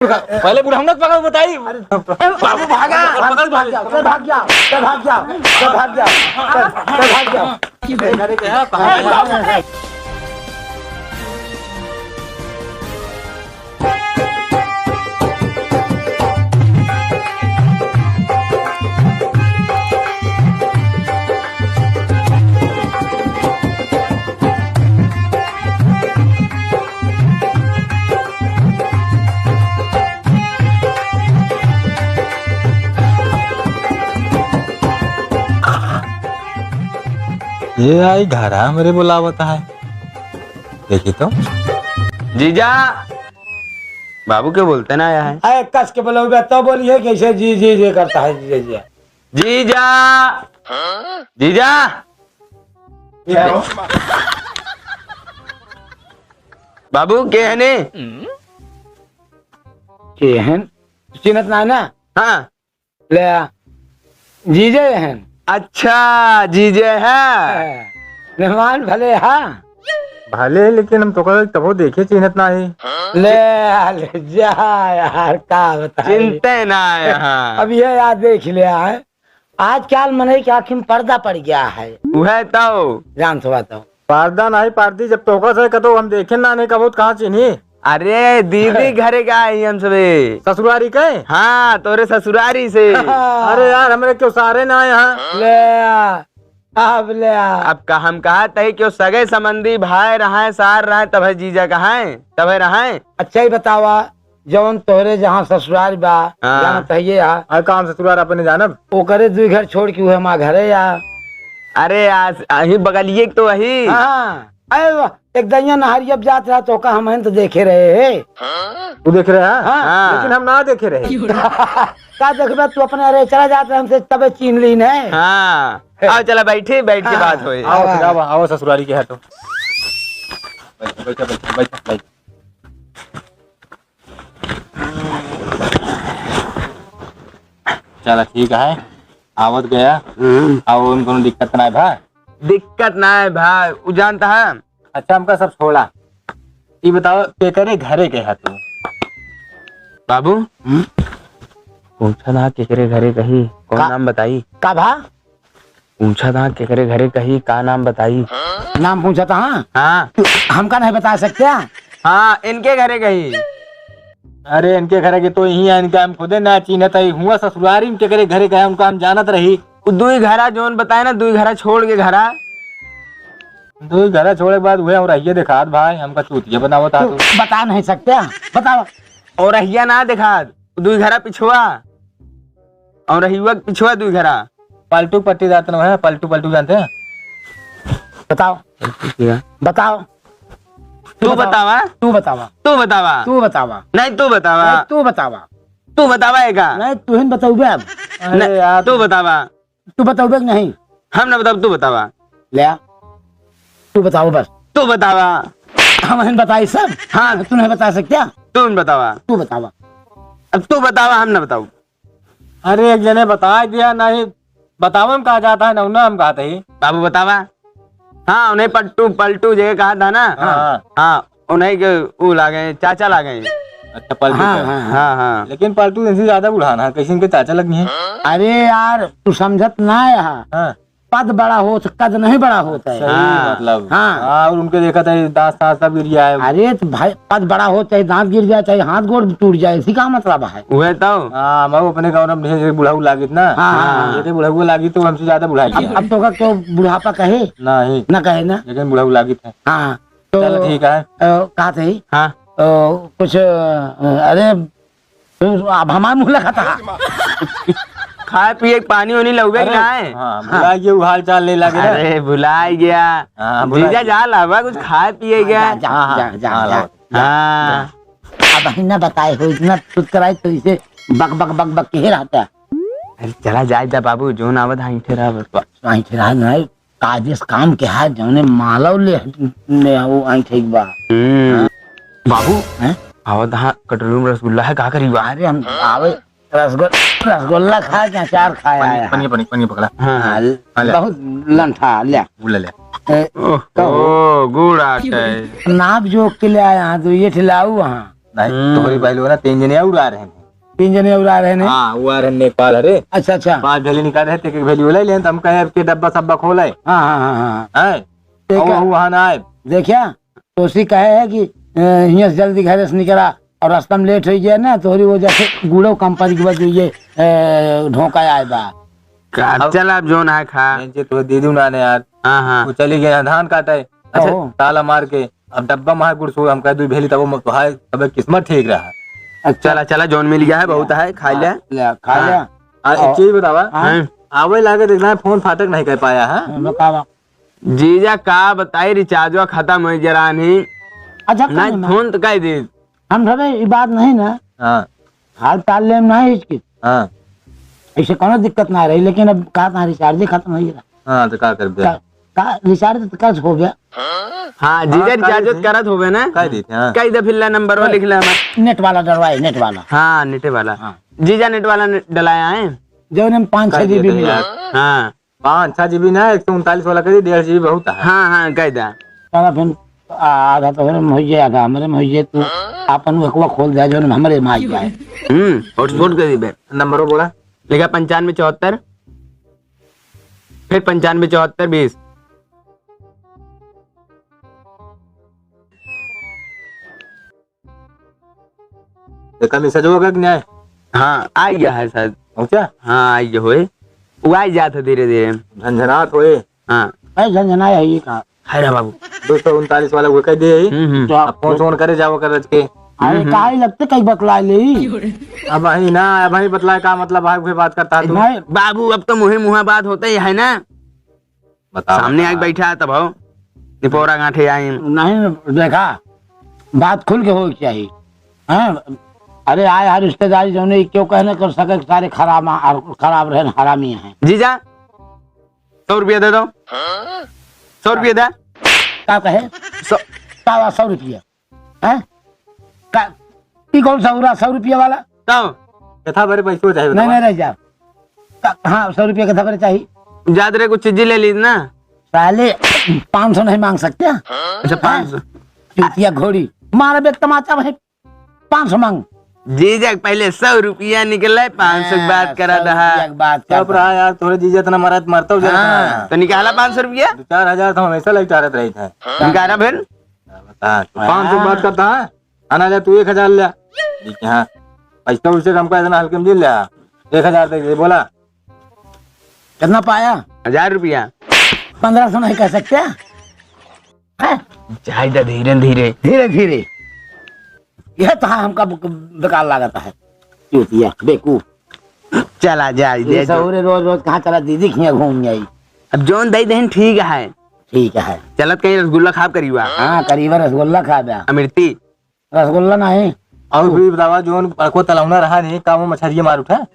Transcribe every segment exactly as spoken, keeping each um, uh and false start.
पहले बुढ़ौना के पकड़ बताई। बाबू भागा। चल भाग जा, चल भाग जा, चल भाग जा, चल भाग जा, चल, चल भाग जा। ये आई घरा हमरे बुलावत है, देखी तो। जीजा, बाबू के बोलते ना आया है। अरे कस के बोलउबे तो बोली है, कैसे जी जी जी करता है जी जी। जीजा, जीजा। बाबू के है ने? के हन? चिन्हत ना ना? हाँ। ले आ। जीजे हन। अच्छा, जीजे है। हाँ। मेहमान भले हा। भले, लेकिन हम तोका तबो देखे चिन्हत ना ही। ले आ, ले जा यार, का बताई। चिन्हते ना है, हाँ। अब ये यार देख ले आए। आजकल मनई के आँखी में पर्दा पड़ गया है। उहे तो। जान सुबह तो। पर्दा नहीं पड़ती, जब तोका से कतो हम देखे ना नहीं कबूत कहाँ चिन्ही। अरे दीदी हाँ। घरे का आई हम सबे। ससुरारी के? हाँ, तोरे ससुरारी से। अरे यार, हमरे क्यों सारे ना आए हैं? ले आ, अब ले आ। अब का हम कहा तही क्यों सगे संबंधी भाई रहे, सार रहे, तबे जीजा कहाए, तबे रहे। अच्छा ही बतावा, जौन तोहरे जहाँ ससुरार बा, हाँ। जानत हइये हा। अरे काम ससुरार अपने जानब? ओकरे दुई घर छोड़ के उहे हमार घरे आ। अरे आ, अही बगलिए के तो वही। हाँ। अरे वाह, एक दइया नहरिया पे जात रहा तो का हम तो देखे रहे हे। तू देखे रहे हा? हाँ। लेकिन हम ना देखे रहे। का देखबे तू अपने, अरे चला जात रहे हमसे तबे चीन्ह ली ने। हाँ। आओ चला बैठी, बैठ के हाँ। बात होई। आओ फिर, आओ, आओ ससुरारी के हटो। बैठ, बैठ, बैठ, बैठ, बैठ। चला ठीक है, आवत गया। हम्म। अब उन कोनो दिक्कत ना है भा? दिक्कत ना है भा, उ जानता है। अच्छा, हमका सब छोड़ा, ई बताओ केकरे घरे के है तू? बाबू, हम्म? पूछा ना केकरे घरे कही, कौन का? नाम बताई? का भा? पूछा था केकरे घरे कही, का नाम बताई? नाम पूछा था? हाँ। हाँ। हमका नहीं बता सकते? हाँ, इनके घरे कही। अरे, इनके घरे के तो यही है, इनका हम खुदे ना चीन्हत है। हुआ ससुरारी में केकरे घरे कहे, उनका हम जानत रही। उ दुई घरा जौन बताए ना, दुई घरा छोड़ के घरा। दुई घरा छोड़े के बाद उहे औरहिया देखात भाई, हमका चूतिया बनावत हा तू। बता नहीं सकते? बताओ। औरहिया ना देखात, दुई घरा पिछुआ। औरहिया के पिछुआ दुई घरा। पलटू पट्टी जात न है, पलटू, पलटू जानते हैं? बताओ। पलटू क्या? बताओ। तू बतावा। तू बतावा। तू बतावा। तू बतावा। नहीं, तू बतावा। नहीं, तू बतावा। तू बतावा एका। नहीं, तू ही बताऊबे अब। अरे नहीं, यार। तू बतावा। तू बताऊबे कि नहीं? हम ना बताओ, तू बतावा। ले आ। तू बताओ बस। तू बतावा। हम ही बताई सब। हाँ। तू नहीं बता सकते? तू बतावा। तू बतावा। अब तू बतावा, हम ना बताऊ। अरे एक जने बता दिया, नहीं बतावा हम कहा जाता है, ना, ना हम कहते ही। बाबू बतावा। हाँ, उन्हें पट्टू, पलटू जगह कहा था ना? हाँ। हाँ, उन्हें के ऊ लागे, चाचा लागे। अच्छा, पलटू हाँ, का। हाँ, हाँ। हाँ, हाँ। लेकिन पलटू इनसे ज्यादा बुढ़ाना है, कैसे इनके चाचा लगनी है? अरे यार, तू समझत ना है। हाँ। पद बड़ा होत, कद नहीं बड़ा होत है। सही हाँ। मतलब। हाँ। हाँ, और उनके देखा था, दांत, दांत सब गिर गया है। अरे तो भाई, पद बड़ा हो, चाहे दांत गिर जाए, चाहे हाथ गोड़ टूट जाए, इसी का मतलब है। वह तो। हाँ, मैं अपने गाँव में बुढ़ऊ लागित ना। हाँ, हाँ, हाँ। ये तो बुढ़ऊ लागित तो हमसे ज्यादा बुढ़ा गया। अब, अब तो का क्यों बुढ़ापा कहे? नहीं। ना कहे ना। लेकिन बुढ़ऊ लागित है। हाँ, तो चलो ठीक है। अ, कहा थे? हाँ। अ, कुछ, अ, अरे, तू अब हमार मुँह लखत हा। खाए पिए के पानी ओनी लउबे कि अरे, नाय? हाँ, भुला गया, उ हाल चाल ले लागे ना। अरे, भुला गया। हाँ, भुला जीजा गया। जा लावा, कुछ खाए पिए हाँ, गया। जा, जा, हाँ, जा, हाँ, जा, हाँ, जा। लाओ। हाँ। अब ही ना बताए हो, इतना तुतकराई तो इसे बक, बक, बक, बक के रहता। अरे, चला जाए दा बाबू, जोन आवत हाँ, इठे रहा बस। हाँ, इठे रहा नहीं। काजेस काम के है, जौने मालव ले, ले वो आई ठीक बा। हम्म। हाँ। बाबू, हैं? आवत हाँ, कटोरी में रसगुल्ला है, का करी बा? अरे, हम आवे, रसगुल-, रसगुल्ला खा के अचार खाया पनिया, है। पनिया, पनिया, पनिया पकड़ा। हाँ, हाँ। हाँ, हाँ, ले। बहुत लंठा, ले। गुड़ ले, ले। ए, ओह, कहो। ओ, गुड़ आटे। नाप जोख के ले आया हाँ, तो ये ठिलाऊ हाँ। नहीं, हम्म। तोहरी पहले ना तीन जने और आ रहे हैं। तीन जने और आ रहे हैं? हाँ, वो आ रहे हैं नेपाल हरे। अच्छा, अच्छा। पाँच भेली निकाल रहे थे, एक भेली उलाई लेन, तो हम कहे अब के डब्बा सब्बा खोले। हाँ, हाँ, हाँ, हाँ। हैं? ठीक और है। वो वहाँ ना आए। देखिया, तो उसी कहे है कि, ए, हियाँ से जल्दी घर से निकला और रास्ता में लेट हो गया ना, तोहरी वजह से गुड़ो कंपनी के बाद ये, ए, ढोका आए बा। का अब चल, अब जोन है खा। बहन जी, तो दे दूँ ना यार। हाँ, हाँ। वो चली गए हैं धान काटे। अच्छा, ओहो। ताला मार के, अब डब्बा में है गुड़ सो, हम कह दू भेली, तब वो तो है, तब किस्मत ठीक रहा। अच्छा। चला, चला, जोन मिल गया है, बहुत है, खा ले। हाँ, ले, खा ले। हाँ। आ, एक और चीज बतावा। हाँ। हाँ। आवे लागे देखना है, फोन फाटक नहीं कर पाया है। हाँ, बतावा। जीजा का बताई, रिचार्जवा खत्म हो जरा नहीं। अच्छा, नहीं, कौन है? फोन तो कह दे। हम सबे ई बात नहीं ना। हाँ। हाल चाल लेम नहीं इसकी। हाँ। ऐसे कोनो दिक्कत ना रही, लेकिन अब का ना रिचार्ज ही खत्म हो गया। हाँ, तो का कर दे? का, का रिचार्ज तो कल हो गया। हाँ, जीजा हाँ, रिचार्ज कह दी थी। करत होबे ना? कह दी थी, हाँ। कह दे फिर ला नंबर वो कह। लिख ले हमार। नेट वाला डलवाए, नेट वाला। हाँ, नेटे वाला। हाँ। जीजा नेट वाला ने-, डलाया है? जो ने पाँच छः कह दे जीबी थे मिला। यार। हाँ। पाँच छः जीबी ना, एक सौ उनतालीस वाला कह दी, डेढ़ जीबी बहुत है। हाँ, हाँ, कह दा। साला फिर आ-, आधा तो हमरे में होइए, आधा हमरे में होइए, तू आपन वो एकवा खोल दे, जो हमरे में आ जाए। हम्म, हॉटस्पॉट कर दी बे। नंबर वो बोला। लिखा पंचानवे चौहत्तर, फिर पंचानवे चौहत्तर बीस। देखा मैसेज हो गया कि नहीं? हाँ, आ गया है शायद। पहुँचा? हाँ, आ गया होए। वो आ जात है धीरे धीरे। झनझनात होए। हाँ। भाई झनझनाए है ये का? है ना बाबू। दो सौ उनतालीस वाला वो कह दे ही। हम्म, हम्म। तो आप अब फोन सोन करे जाओ कर रच के। अरे हम्म, हम्म। काहे लगते कई बतला ले? अब वही ना, अब वही बतलाए का मतलब है, वही बात करता है तू। भाई बाबू, अब तो मुँहे मुँहा बात होते ही है ना। बताओ, सामने आके बताओ। बैठा है तब हो। निपोरा गांठे आई। नहीं, देखा, बात खुल के हो के चाहिए। हाँ? अरे आए हर रिश्तेदारी जो नहीं क्यों कहने कर सके कि सारे खराब आ-, खराब रहे, हरामी हैं। जीजा, सौ रुपया दे दो। सौ रुपया दे। का कहे? सौ। का बा सौ रुपया? हैं? का, ई कौन सा हुआ सौ रुपया वाला? तब? कथा भरे पैसो चाहे नहीं, बतावा। नहीं, रह जा। का, हाँ, सौ रुपया कथा भरे चाहिए। जात रहे कुछ चीजें ले ली ना। साले, पाँच सौ नहीं मांग सकते? अच्छा, पाँच सौ। चूतिया घोड़ी। मारा बे तमाचा भाई, पाँच सौ मांग। जीजा के पहले सौ रुपया निकले, पाँच सौ की बात हाँ, करा सौ दहा। रुपया की बात चुप करता। रहा यार, तोरे जीजा इतना मरत मरता हो जाता हाँ। है। तो निकाला पाँच सौ रुपया। दो चार हजार तो हमेशा ललकारत रही था। निकाला फिर। बता, तू पाँच सौ की बात करता है, आना जा तू एक हजार ले। ठीक है, हाँ। पैसा उसे हमका इतना हल्के में ले लिया। एक हजार दे दे, बोला। कितना पाया? हजार रुपया। पन्द्रह सौ नहीं कह सकते? हैं? जाए दे धीरे धीरे। धीरे धीरे। यह तो हमका बक-, बेकार लागत है। चूतिया, बेकूफ। चला जाए, ये दे दो। सहुरे रोज रोज कहाँ चला, दीदी खिया घूम जाई। अब जौन दे देहन ठीक है। ठीक है। चलत कहीं रसगुल्ला खाब करीबा। हाँ, करीबा रसगुल्ला खाबा। अमृति। रसगुल्ला नहीं। और भी बतावा, जौन बड़को तलौना रहा नहीं, का वो मछरिया मार उठा?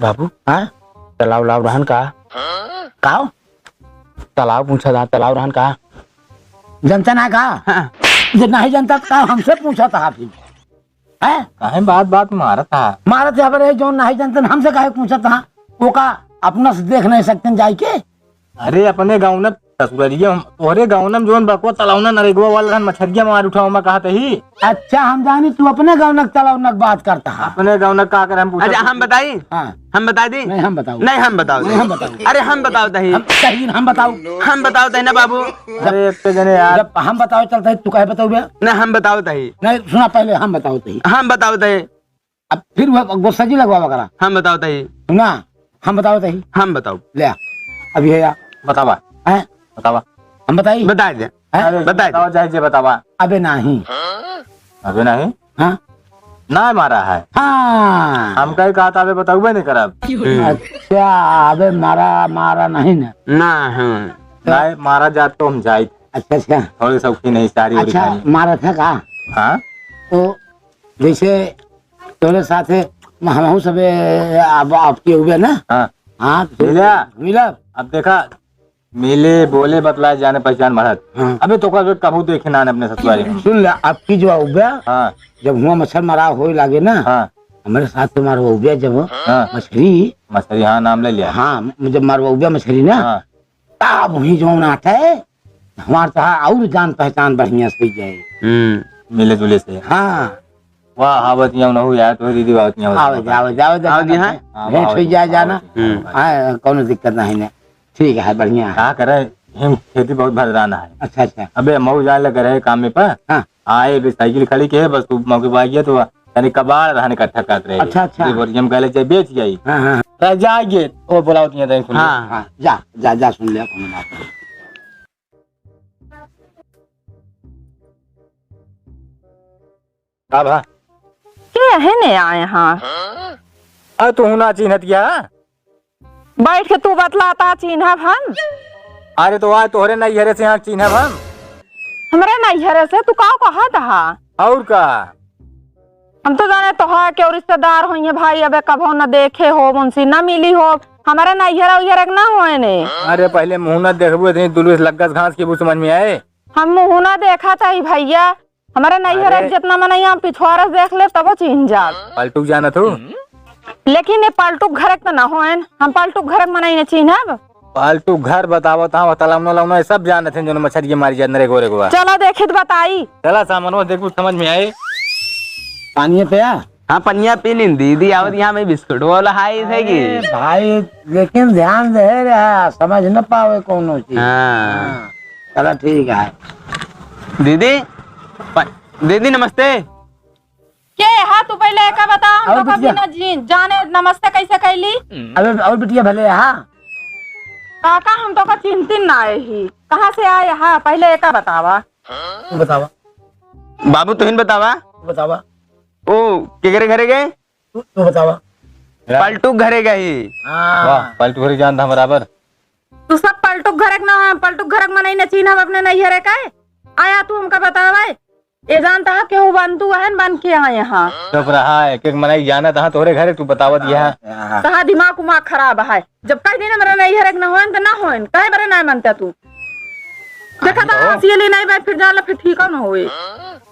बाबू, हाँ? तलाव लाव रहन का? काव? तलाव पूछा था, तलाव रहन का? जनता ना का? हाँ। जे नहीं जनता तो का हमसे पूछा था फिर? हैं? काहे बात बात मारत हा? मारत है, अगर ये जौन नहीं जनता हमसे काहे पूछत हा? वो का अपना से देख नहीं सकते जाई के? अरे अपने गाँव न ससुररिया, हम तोहरे गाँव न जौन बड़को तलौना नरेगवा वाला रहन मछरिया मार उठा, ओमा कहत ही। अच्छा, हम जानी तू अपने गाँव न तलौना के बात करता हा। अपने गाँव न का करे हम पूछत अच्छा, हम ही। बताई? हाँ। हम बता दी? नहीं, हम बताओ। नहीं, हम बताओ नहीं, दही। हम बताओ। अरे हम बताओ दही। हम, कहीं हम बताओ। हम बताओ दही ना बाबू। अरे एक तो जने यार। जब हम बताओ चलता है, तू काहे बताओ बे? नहीं, हम बताओ दही। नहीं, सुना पहले, हम बताओ दही। हम बताओ दही। अब फिर वो गुस्सा जी लगवा वगैरह। हम बताओ तही। सुना, हम बताओ तही। हम बताओ। ले आ, अभी है या। बतावा। हैं? बतावा। हम बताई? बता दे। हैं? अरे, बता दे। बतावा, चाहे जे बतावा। अबे नहीं। अबे नहीं? हाँ? ना मारा है। हाँ। हम कहीं कहा था, अबे बताऊबे नहीं करब। हम्म। अच्छा, अबे मारा, मारा नहीं ना। ना, हाँ। तो ना, मारा जात तो हम जाइत। अच्छा, अच्छा। थोड़े शौकीन है, सारी ओरी अच्छा, खानी। मारा था का? हाँ? तो जैसे तोरे साथे हमहू सबे अब आपके हुए ना? हाँ। हाँ, तो मिला? मिला? अब देखा, मिले, बोले, बतलाए, जाने पहचान बढ़त। हाँ। अबे तो का कबू देखे ना अपने ससुरारी में। सुन ले, आपकी जो उब्या, हाँ। जब हुआ मच्छर मरा होए लागे ना, हाँ। हमारे साथ तुम्हारा उब्या जब हाँ। मछली। मछली, हाँ, नाम ले लिया। हाँ, जब मारवा उब्या मछली ना, हाँ। तब वही जौन आता है, हमार तो है और जान पहचान बढ़िया से हुई जाए। हम्म। मिले जुले से। हाँ। वाह, आवत यहाँ न हो यार, तो दीदी आवत यहाँ। आवत, आवत, आवत, आवत, हाँ, भेंट आवत, हुई जाए जाना। आवत, हम्म। हाँ, कौनो दिक्कत नहीं है। ठीक है, बढ़िया है। का करे, हम खेती बहुत भदराना है। अच्छा, अच्छा। अबे मऊ जाए लग रहे काम में पर। हाँ। आए भी साइकिल खड़ी के है, बस तू मौके पर आ गया तो तनी कबाड़ रहने इकट्ठा करत रहे। अच्छा, अच्छा। ये बोरियम कहले जाए बेच जाई। हाँ, हाँ। रह जाएंगे। ओ बुलाओ तिया तनी सुन ले। हाँ। हाँ, जा, जा, जा सुन ले, कोनो बात नहीं। का भा? के है ने आए हाँ? अरे तू ना चिन्हत क्या? बैठ के तू बतलाता, चिन्हब हम। अरे तो आज तोहरे नैहरे से यहाँ चिन्हब हम। हमरे नैहरे से? तू का कहत हा? और का? हम तो जाने तोहा के और रिश्तेदार होइहे भाई, अबे कभो न देखे हो, उनसे न मिली हो। हमरे नैहरे उहरे के ना होए ने। अरे पहले मुँह न देखबू, इतनी दुलू से लग्गस घास के बू समझ में आए। हम मुँह न देखा चाही भैया, हमरे नैहरे अरे। जितना मनई हम पिछवाड़ा से देख ले तबो चिन्ह जाब। पलटू जानत हो? लेकिन ये पलटू घरे के तो ना होएन, हम पलटू घरे के मनई ने चिन्हब। पलटू घर बतावत हाँ, तलमनो लमनो ये सब जानत हैं, जोन मछरिये मारी जात नरे गोरे गोवा। चला देखी तो बताई। चला सामनो देखू समझ में आए। पानिये पिया? हाँ, पनिया पी लीन दीदी, आवत यहाँ में बिस्कुट वाला हाई थे की। अरे भाई, लेकिन ध्यान दे रहा, समझ न पावे कोनो चीज। हाँ। हाँ, चला ठीक है। दीदी, प-, दीदी नमस्ते। के हा तू पहले एका बता, हम और तो कभी बिटिया? ना जी-, जाने नमस्ते कैसे कैली? अबे और बिटिया भले हा? काका हम तो का चिन्हती ना आए ही, कहाँ से आए हा? पहले एका बतावा। तू बतावा। बाबू तुहिन बतावा। तू बतावा। ओ, केकरे घरे गए? तू, तू बतावा। पलटू घरे गई। हाँ। वाह, पलटू घरे जान था बराबर। तू सब पलटू घरक ना है, पलटू घरक मनई न चिन्हब अपने नैहरे का। आया तू हमका बतावे। ये जानता है केहू बंतू है न बन के आए यहाँ। चुप रहा, एक एक मनई जानत हाँ तोहरे घरे तू बतावत यहाँ। हाँ। तहा दिमाग उमाग खराब है। जब कई दिन हमरे नैहरे के न होएन त न होएन, काहे बरे ना मनता तू? देखा था हाँ। हंसी ले नहीं भाई, फिर जाला फिर ठीक न होए।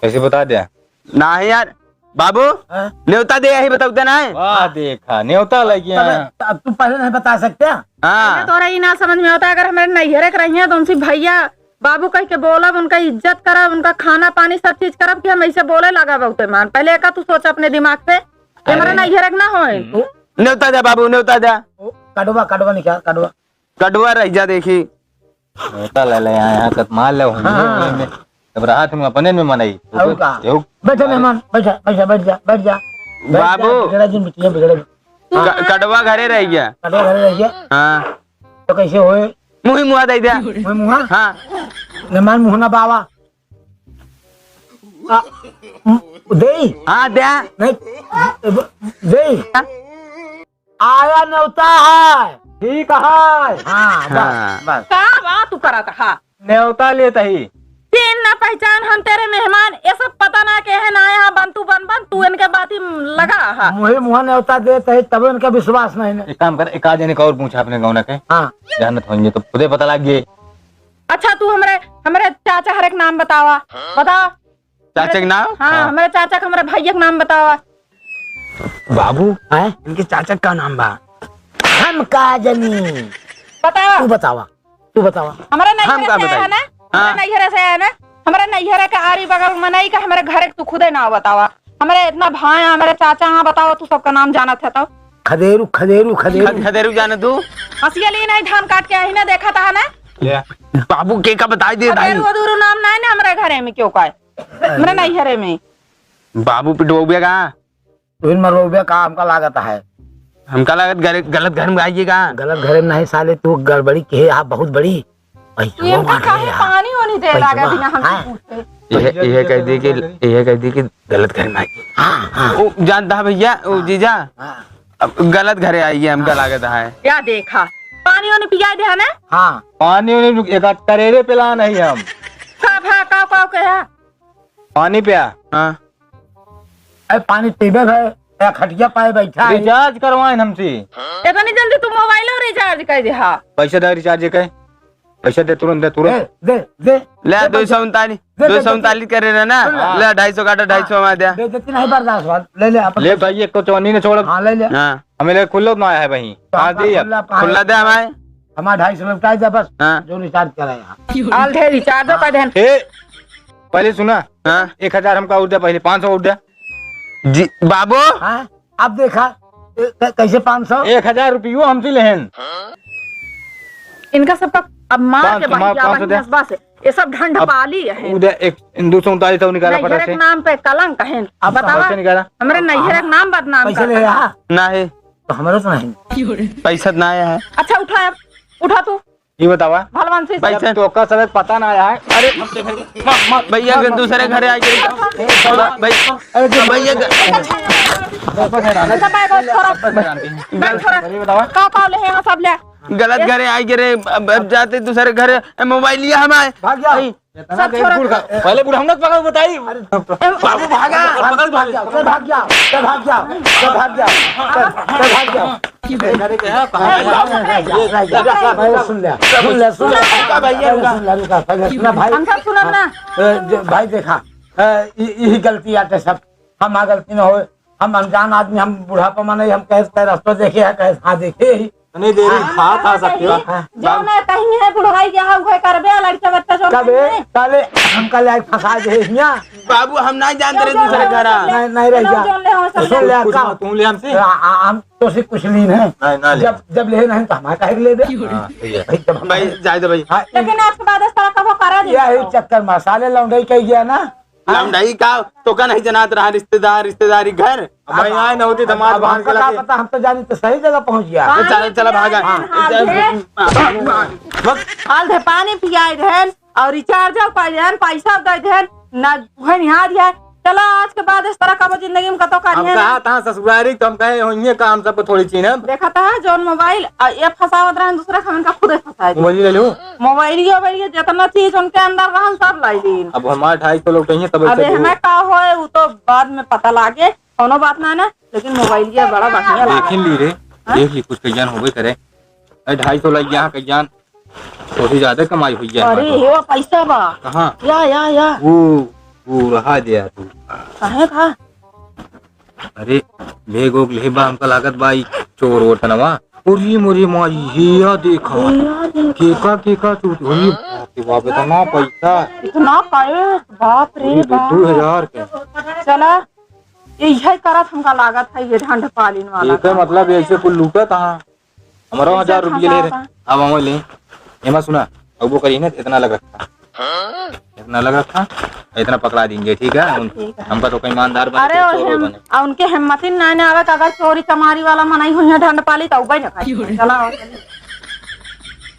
कैसे बता दे? नाही यार, बाबू, हाँ? नेवता दे यही बताऊ देना है। वाह, देखा, नेवता लगी तबे, है। त-, अब तू पहले नहीं बता सकते? हाँ। पहले तोरा ई ना समझ में होता, अगर हमरे नैहरे के रहिए तो उनसे भैया, बाबू कह के बोलब, उनका इज्जत करब, उनका खाना पानी सब चीज करब कि हम ऐसे बोले लगा बहुते मान। पहले एका तू सोच अपने दिमाग से, कि हमरे अरे। नैहरे के ना होए। नेवता दे बाबू, नेवता दे। ओ, कटवा, कटवा निकाल, कटवा। कटवा रह जा देखी। नेवता ले ले यहाँ, यहाँ कत मार ले हम हाँ। में। अब राहत में अपने में मनई। और का? बैठा मेहमान, बैठा, बैठा, बैठ जा, बैठ जा। बैठ जा, बाबू। बिगड़ा जिन बिटिया, बिगड़ा जिन। हाँ। क-, कटवा घरे रह गया। कटवा घरे रह गया। हाँ। तो कैसे होए? मुही मुहा दे दे। मुही मुहा? हाँ। मेहमान मुँह ना बावा। आ, म-, देई? हाँ, दे। नहीं, देई? हाँ। आया नेवता है। ठीक है। हाँ, बस, हाँ। बस। का बा तू करत हा? नेवता लेत ही। चिन्ह ना पहचान, हम तेरे मेहमान, ये सब पता ना के है ना, यहाँ बंतू बन बन, तू इनके बात ही लगा हा। मुँहे मुँह नेवता देत ही, तब इनका विश्वास नहीं ने। एक काम कर, एक आध जने का और पूछा अपने गौना के। हाँ। जानत होंगे तो खुदे पता लग गए। अच्छा, तू हमरे, हमरे चाचा हरे के नाम बतावा, बतावा। चाचा के नाम? हाँ, हाँ। हमरे चाचा के, हमरे भैया के नाम बतावा। बाबू, हैं? इनके चाचा का नाम बा? हम का जनी। बतावा। तू बतावा, तू बतावा। हमरे हम नैहरे का से आया बताई? ना? हमरे हाँ। नैहरे से आया ना? हमरे नैहरे के आरी बगल मनई का हमरे घरे के तू खुदे नाम बतावा। हमरे इतना भाई, हमरे चाचा, हाँ बतावा, तू सबका नाम जानत है तो? खदेरू, खदेरू, खदेरू। खद-, खदेरू जाने तू? हंसिया ली नहीं, धान काट के आई ना, देखा था ना? ले। बाबू के का बताई दे भाई? खदेरू वदूरू नाम नहीं ना हमरे घरे में, क्यों का है? हमरे नैहरे में। बाबू पिटवउबे का? तुहिन मरवउबे का, हमका लागत है। हमका लागत गल-, गलत घर में आइए का? गलत घर में नहीं साले, तू गड़बड़ी के है, आप बहुत बड़ी। पैसवा तू इनका मांग काहे रहे हैं। पानी वानी दे पैसवा, लागा बिना हमसे हाँ। पूछे? यह, यह कह दी कि, यह कह दी कि गलत घर में आइए। हाँ, हाँ। ओ, जानता है भैया, ओ हाँ। जीजा, हाँ। अब गलत घरे आइए, हमका हाँ। लागत है। क्या देखा? पानी वानी पिया दे है ना? हाँ। पानी वानी एक करेरे पिला नहीं हम। का भा, का, का, का? पानी पिया। हाँ। अरे पानी पीबे भाई, ए खटिया पाए बैठा है। रिचार्ज करवाइन हमसे। इतनी जल्दी तू मोबाइलो रिचार्ज कर दे हा। पैसा दे रिचार्ज के। पैसा दे तुरंत, दे तुरंत। दे, दे, दे। ले दे दो सौ उनतालीस, दे, दे, दो सौ उनतालीस करे रहे ना। हाँ। ले ढाई सौ काटा, ढाई सौ में दे। दे देती नहीं बर्दाश्त बात। ले ले आप। ले भाई, एक तो चौनी ने छोड़। हाँ, ले ले। हाँ। हमें ले खुल्लो ना आया है भाई। तो हाँ, आपका दे अब। खुल्ला, खुल्ला दे हमारे। हमार ढाई सौ लौटाई दे बस। हाँ। जो recharge करे यहाँ। आल थे recharge कर देन। ए, पहले सुना। हाँ। एक हजार हमका और दे, पहले पाँच सौ और दे। जी, बाबू। हाँ, अब देखा, ए, क-, कैसे पाँच सौ? एक हजार रुपयो हमसे लेहन। इनका सबका अब मार पाँच के सौ, मार, बहिया पाँच सौ दे। बहिया बस। ये सब ढंढ अब पाली है। उदय एक, इन दो सौ उनतालीस सौ निकाला फटाक से। नैहर के नाम पे कलंक है। अब बतावा, पैसे निकाला। हमरे नैहर के नाम बदनाम पैसे कर ले रहा। ना है। तो हमरो तो नहीं। पैसा ना आया है। अच्छा, उठा अब, उठा तू। ये बतावा। भलवान से पैसा। तो का सब पता ना आया है। अरे, भैया के दूसरे घरे आ गए। भाई, भैया के अच्छा, बैग और थोड़ा, बैग थोड़ा। ये बतावा। का, का ले हैं सब ले। गलत घरे आ गए रे, अब, अब जाते दूसरे घरे, ए, मोबाइल लिया हमारे। भाग जाओ। इतना सब देर छोड़ा। बूढ़ का, पहले बूढ़ा हम लोग पकड़ बताई। अरे, बाबू भागा। भाग, भाग जाओ, चल भाग जाओ, चल भाग जाओ, चल भाग जाओ, चल, चल भाग जाओ। अरे, क्या है? कहाँ है? जा, जा, जा, जा, सुन ले, सुन ले, सुन ले। रुका भैया, रुका। सुन ले, रुका, पहले सुन ले भाई। हम सब सुनब ना। ए, जे, भाई देखा, ए, इ-, यही गलती आटे सब, हम आ गलती न होए, हम अनजान आदमी, हम बुढ़ापा माने, हम कहे, कहे रास्ता देखे है, कहे हाँ देखे ही। नहीं, देरी हाँ, खा, खा सकते हो। हाँ। जो ना कहीं है बुढ़ाई के, हाँ, उहे करबे, लड़का बच्चा जो कबे, नहीं है। ताले हमका ले फंसा दे हियाँ। बाबू, हम नहीं जानते रहे जो दूसरे जो घर आ। नहीं, नहीं रह जो जा। जो ले हो, सब सुन ले। ले, कुछ का? ना, तू ले हमसे। आ, आ, हम तो से कुछ लीन है। नहीं, ना ले। जब, जब ले नहीं तो हमारे काहे के लेबे? हाँ, सही है। भाई, जब हम भाई, जाए दे भाई। हाँ, लेकिन आज के बाद इस तरह का वो करा दे यही तो। चक्कर में साले लौंडई कह गया ना। लौंडई का? तो का नहीं जनात रहा रिश्तेदार, रिश्तेदारी घर? भाई, आए न होती तो अब, मार अब मार हमका के का लाते। पता, हम तो जानी तो सही जगह पहुंच गया। तो चला, चला, भागा। हाँ, हाँ, चल, हाँ, हाँ, हाँ। हाल दे पानी पियाई रहन और recharge कर देन, पैसा दे देन, ना उहे निहार है। चला, आज के बाद इस तरह का वो जिंदगी में कतो अब करिए ना। कहा था ससुरारी, तो हम कहे, "हो, ये काम सबको थोड़ी चीन अब।" देखा था, जौन मोबाइल, आ, ये फंसावत रहन दूसरा, हम इनका खुदे फंसा दी। मोबाइल ले लो। मोबाइल, ये मोबाइल, ये जितना चीज उनके अंदर रहन, सब लाई लीन। अब हमारे ढाई सौ लोग चाहिए, तब अबे ऐसे हमें का होए, वो तो बाद में पता लागे, कौनो बात ना है ना, लेकिन मोबाइल ये बड़ा बढ़िया लगा। देख ली रे, हाँ? देख ली, कुछ कल्याण होबे करे। अरे, ढाई सौ लग गया, कल्याण, थोड़ी ज्यादा कमाई हुई है अरे, हमारे को। ये वो पैसा बा। कहाँ? या, या, या। वो, वो रहा दे यार तू। काहे का? अरे, भेग ओग ले बा, हमका लागत बा, ई चोर ओर तनवा। अरे मोरे माई, ये या देखा। ये या देखा। केका, केका चोर, अरे बाप रे बाप, इतना पैसा। इतना पैसा, बाप रे अरे, दो, बाप। दो हजार के। चला, यही करत हमका लागत है, ये ढंढ पालिन वाला एकर का। मतलब ऐसे कुल लूटत हाँ। हमारा पैसा हजार रुपये ले रहे। फंसाता। अब हम ले। एमा सुना, अब वो करी ना, इतना लग रखा। इतना लग रखा, इतना पकड़ा देंगे, ठीक है? हम, ठीक है। हमका तो कोई ईमानदार बने, अरे, तो और चोर हम, बने। आ, उनके हिम्मत ही ना, ना आवे कि अगर चोरी चमारी वाला मनई हुई है ढंढ पाली, तो उबे न खाई। चला, और